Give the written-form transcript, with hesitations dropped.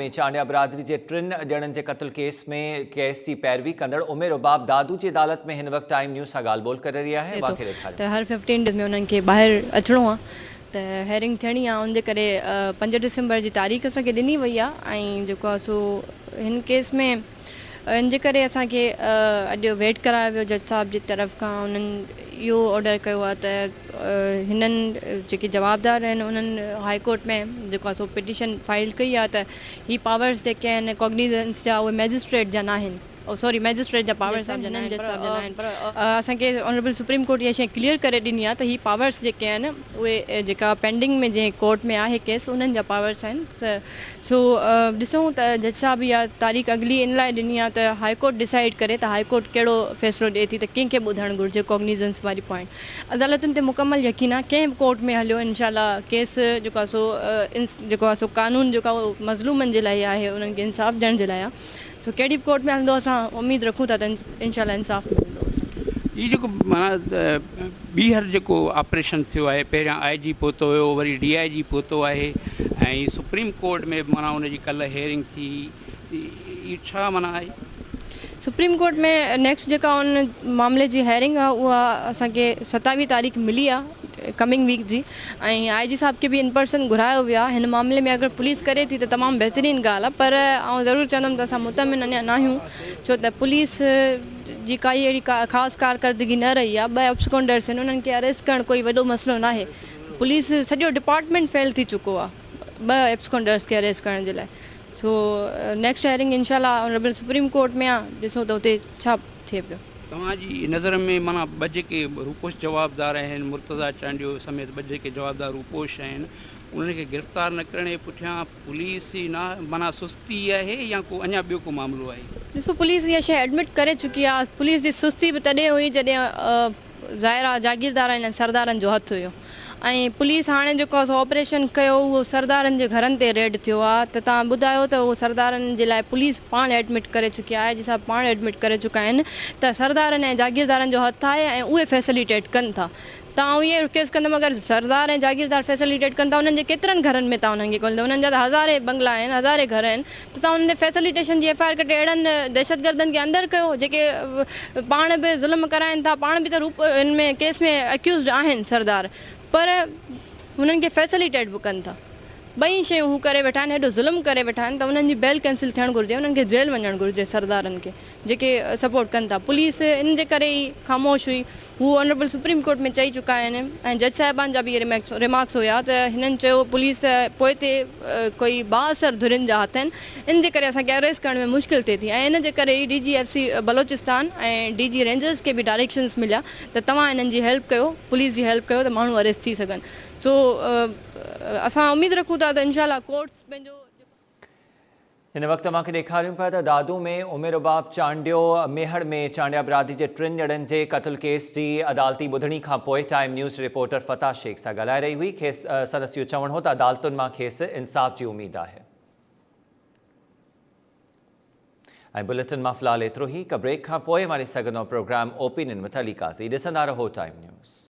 ۾ چانڊيا برادري جي ٽن ڄڻن جي قتل ڪيس ۾ ڪيس جي پيروي ڪندڙ عمر رباب دادو جي عدالت ۾ هن وقت ٽائيم نيوز سان ڳالهه ٻولهه ڪري رهي آهي ٿئي اوهان ٿو کي ڏيکاريون. ته هر ففٽين ڊيز ۾ انهن کي ٻاهر اچڻو آ ته هيئرنگ ٿيڻي آ ان جي ڪري پنج ڊسمبر جي تاريخ اسان کي ڏني وئي آ ۽ جيڪو آ سو هن ڪيس ۾ ان جي ڪري اسان کي اڄ ويٽ ڪرايو ويو جج صاحب جي طرف کان انهن اهو آرڊر ڪيو آ ته هنن جيڪي جوابدار آهن انهن هاء ڪورٽ ۾ جيڪو آ سو پٽيشن فائل ڪئي آ ته هي پاورز جيڪي آهن ڪوگنيزنس جا اهي مئجسٽريٽ جا ناهن سوري مئجسٽريٽ جا پاورز ناهن پر اسان کي آنريبل سپريم ڪورٽ اها شيء ڪليئر ڪري ڏني آ ته هي پاورز جيڪي آهن اهي جيڪا پينڊنگ ۾ جنهن ڪورٽ ۾ آهي ڪيس انهن جا پاورز آهن سو ڏسون ته جج صاحب اها تاريخ اڳلي ان لاء ڏني آهي ته هاء ڪورٽ ڊسائيڊ ڪري ته هاء ڪورٽ ڪهڙو فيصلو ڏئي ٿي ته ڪنهن کي ٻڌڻ گهرجي ڪوگنيزنس واري پوائنٽ عدالتن تي مڪمل يقين آهي ڪنهن به ڪورٽ ۾ هليو انشاء الله ڪيس جيڪو آهي سو جيڪو آهي سو قانون جيڪو آهي اهو مظلومن جي لاء ئي آهي انهن کي انصاف ڏيڻ جي لاء آهي سو ڪهڙي به ڪورٽ ۾ هلندو اسان اميد رکون ٿا ته انشاء الله انصاف ملندو اسان کي. هي جيڪو معنيٰ ٻيهر جيڪو آپريشن ٿيو آهي پهريان آء جي پهتو هيو وري ڊي I جي پهتو آهي ۽ سپريم ڪورٽ ۾ به معنيٰ ان جي ڪلهه هيئرنگ ٿي اهو ڇا معنيٰ آهي؟ سپريم ڪورٽ ۾ نيڪسٽ جيڪا ان معاملي جي هيئرنگ آهي اها اسان کي 27 تاريخ ملي آهي ڪمنگ ويڪ جي ۽ آء جي صاحب کي به ان پرسن گهرايو ويو آهي هن معاملي ۾ اگر پوليس ڪري ٿي ته تمام بهترين ڳالهه آهي پر آئون ضرور چوندم ته اسان مطمئن اڃا ناهيون ڇو ته پوليس جي ڪائي اهڙي خاص ڪارڪردگي نه رهي آهي ٻه ابسڪونڊرس آهن انهن کي اريسٽ ڪرڻ ڪوئي وڏو مسئلو ناهي پوليس سڄو ڊپارٽمينٽ فيل ٿي چڪو آهي ٻه ابسڪونڊرس کي اريسٽ ڪرڻ جي لاء سو نيڪسٽ هيئرنگ انشاء الله آنريبل سپريم ڪورٽ ۾ آهي ڏسون ته اتي ڇا ٿئي پيو. توهان جي نظر ۾ معنيٰ ٻه جيڪي روپوش جوابدار آهن مرتضيٰ چانڊيو سميت ٻه جيڪي جوابدار روپوش آهن انهن کي گرفتار نه ڪرڻ جي پٺيان پوليس جي نا معنيٰ سستي آهي يا ڪو اڃا ٻيو ڪو معاملو آهي؟ ڏسو پوليس اها شيء ايڊمٽ ڪري چڪي آهي پوليس جي سستي به تڏهن هئي جڏهن ظاهر آ جاگيردارن ۽ سردارن جو هٿ هيو ۽ پوليس هاڻي جيڪو سو آپريشن ڪيو اهو سردارن جي گهرن تي ريڊ ٿيو آ ته توهان ٻڌايو ته اهو سردارن جي لاء پوليس پاڻ ايڊمٽ ڪري چڪي آهي جي صاحب پاڻ ايڊمٽ ڪري چڪا آهن ته سردارن ۽ جاگيردارن جو هٿ آهي ۽ اهي فيسليٽيٽ ڪن ٿا ته آئون اهي رڪويسٽ ڪندم اگر سردار ۽ جاگيردار فيسليٽيٽ ڪن ٿا انهن جي ڪيترن گهرن ۾ توهان انهن کي ڳوليندو انهن جا ته هزارين بنگلا آهن هزارين گهر آهن ته توهان انهن تي فيسليٽيشن جي ايف I R ڪٽي اهڙن دهشتگردن کي اندر ڪيو جيڪي پاڻ به ظلم ڪرائن ٿا پاڻ به ته روپ ان ۾ ڪيس ۾ اڪيوزڊ آهن سردار پر هنن کي فيسليٽيٽ به ڪن ٿا ٻئي شيون هو ڪري ويٺا آهن هيڏو ظلم ڪري ويٺا آهن ته انهن جي بيل ڪينسل ٿيڻ گهرجي انهن کي جيل وڃڻ گهرجي سردارن کي جيڪي سپورٽ ڪن ٿا پوليس ان جي ڪري ئي خاموش هئي هو آنريبل سپريم ڪورٽ ۾ چئي چڪا آهن ۽ جج صاحبان جا به اهي ريمارڪس هيا ته هنن چيو پوليس پوئتي ڪوئي بااثر ڌرين جا هٿ آهن ان جي ڪري اسان کي اريسٽ ڪرڻ ۾ مشڪل ٿئي ٿي ۽ ان جي ڪري ئي D G F C Balochistan ۽ D G Rangers کي به ڊائريڪشنز مليا ته توهان انهن جي هيلپ ڪيو پوليس جي هيلپ ڪيو ته ماڻهو اريسٽ ٿي سگهن سو اسان اميد رکون ٿا ته انشاء الله ڪورٽس پنهنجو جيڪو. هن وقت اوهان کي ڏيکاريون پيا ته دادو ۾ ام رباب چانڊيو ميهڙ ۾ چانڊيا برادري جي ٽن ڄڻن جي قتل ڪيس جي عدالتي ٻڌڻي کانپوء ٽائيم نيوز رپورٽر فتح شيخ سان ڳالهائي رهي هئي کيس سندس اهو چوڻ هو ته عدالتن مان کيس انصاف جي اميد آهي. ۽ بليٽن مان في الحال ايترو ئي هڪ بريڪ کانپوء اوهان ڏسي سگهندو programme opinion with Ali Qazi ڏسندا رهو ٽائيم نيوز.